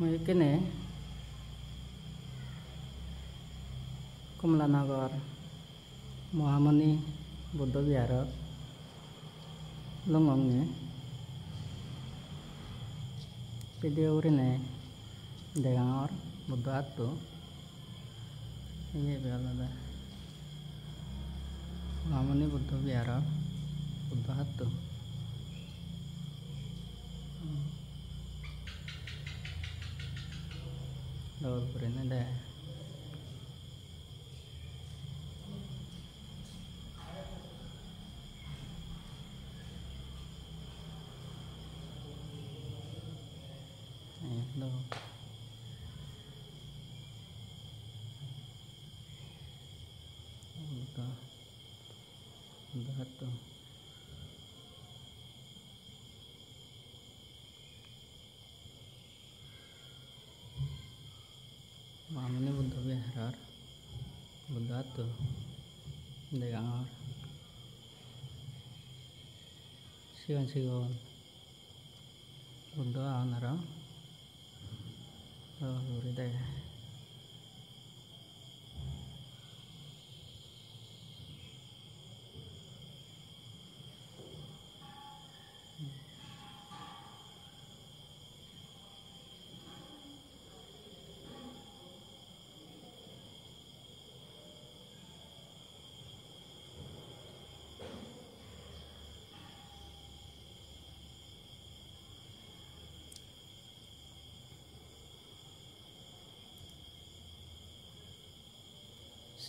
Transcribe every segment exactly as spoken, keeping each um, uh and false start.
Mui ekkene Kamalanagar Mahamuni Buddho Viharot lungong ni. Video gurinei degangor Buddho atto. Iye ibe olode Mahamuni Buddho Viharor Buddho atto. Dol gurinei dega. Ayan, do. Ito. Ito, ito. Mahamuni Buddho Viharor Buddho atto degangor. Sigon sigon Buddho agon aro. Dol guri dege.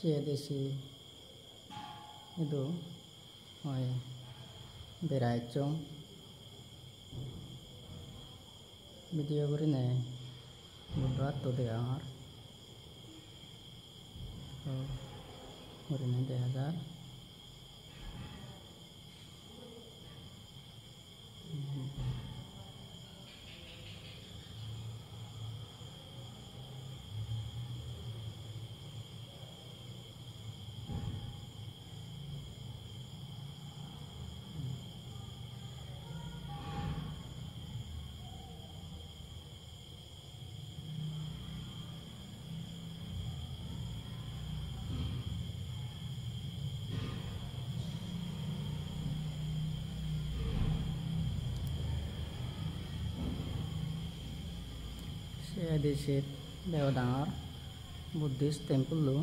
Siye desi idu oi bera ecchong. Video gurinei Buddho atto degongor. Dol gurinei dega jar. Se adi se bego dangor Buddhist temple-o.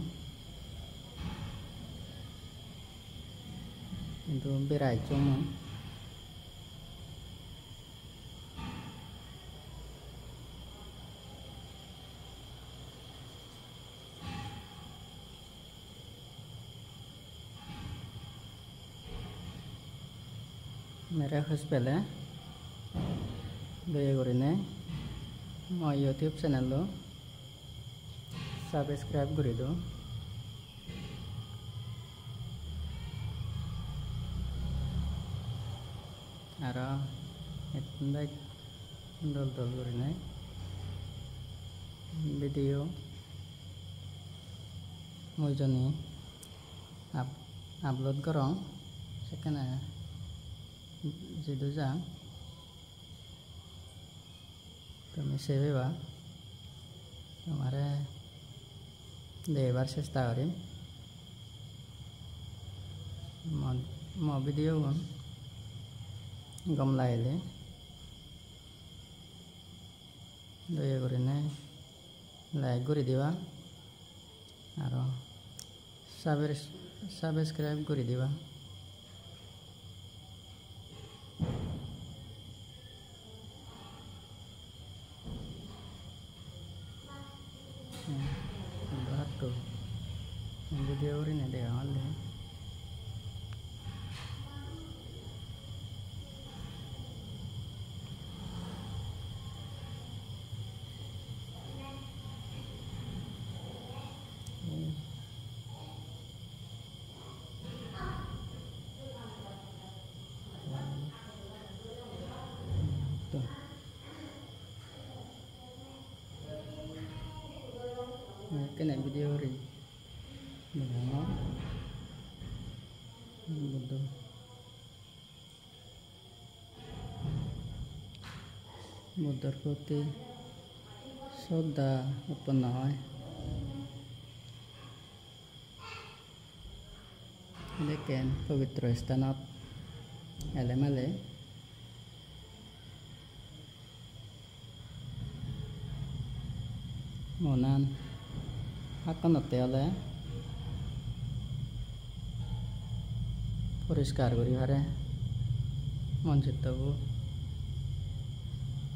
Hintu bera ecchong mui. Mere hoj pele doye gurinei mo YouTube channel-o subscribe guri do. Aro ettun bej dol dol gurinei video mui joni up-, upload gorong, sekkene jidu jang. Tumi sei peba, tomare degebar chesta gorim. Mo, mo video gun gom lagile doye gurinei like guri diba. Aro subs-, subscribe guri diba. Hmm, baratto video gurinei degongor de. Ekkene video guri degongor. Buddho, Buddhor proti Sroddha utponno oi. Edekken pobitro sthanot ele mele monan hakkonotte ole poriskar guri pare, mon chittobo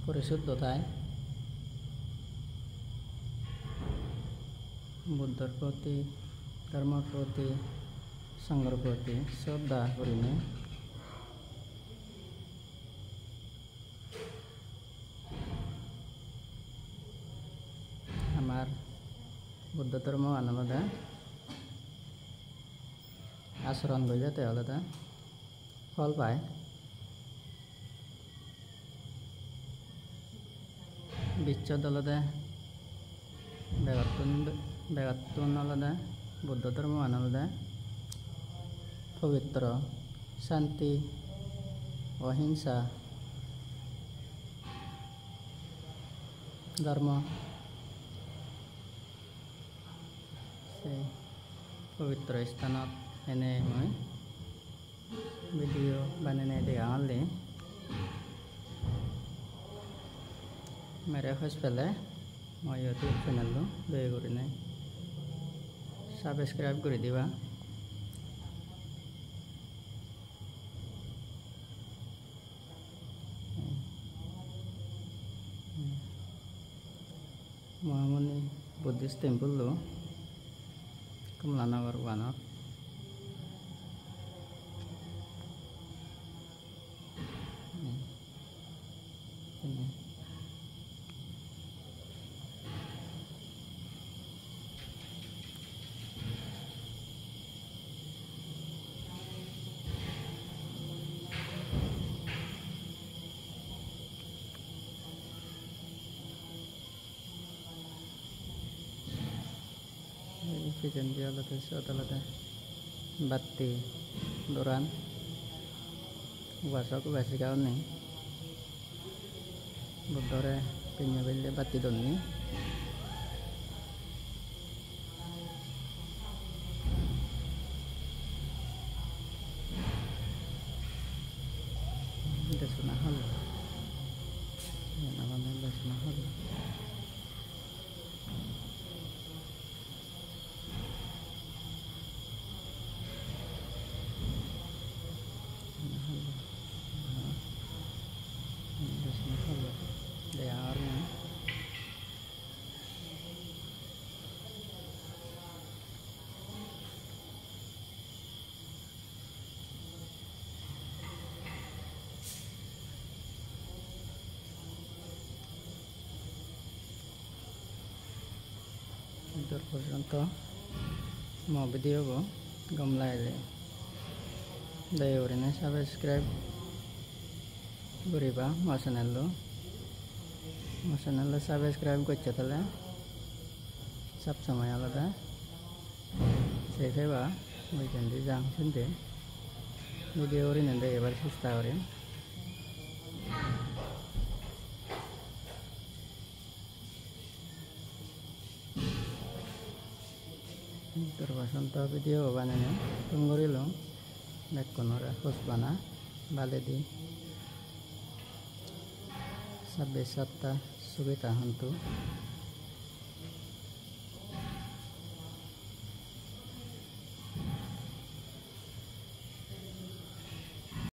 porisuddho thai. Buddhor proti, dhormor proti, sanghor proti sroddha gurinei amar Buddho dhormoan olode acharon golle te olode phol pai. Bicchot olode begottun, begottun olode Buddho dhormoan olode pobitro, santi, ohingsa dhormo. Sei pobitro sthanot enei mui video banenei degangor de. Mere hoj pele mo YouTube channel-o doye gurinei subscribe guri diba. Mahamuni Buddhist Temple-o Kamalanagar one-ot. Ei pijendi olode siyot olode batti doran, upasok upasika une Buddhore pinne belle batti donni. Desona hall. Iyan olode Desona hall. Iddur porjonto mo video bo gom lagile doye gurinei subscribe guriba mo channel-o. Mo channel-o subscribe gocche tale sob somoi olode sei peba, mui jendi jang sindi video gurinei degebar chesta gorim. Durbasanto video banenei thum gurilung, bekkunore hojpana baledi. Sabbe satta sukhita hontu.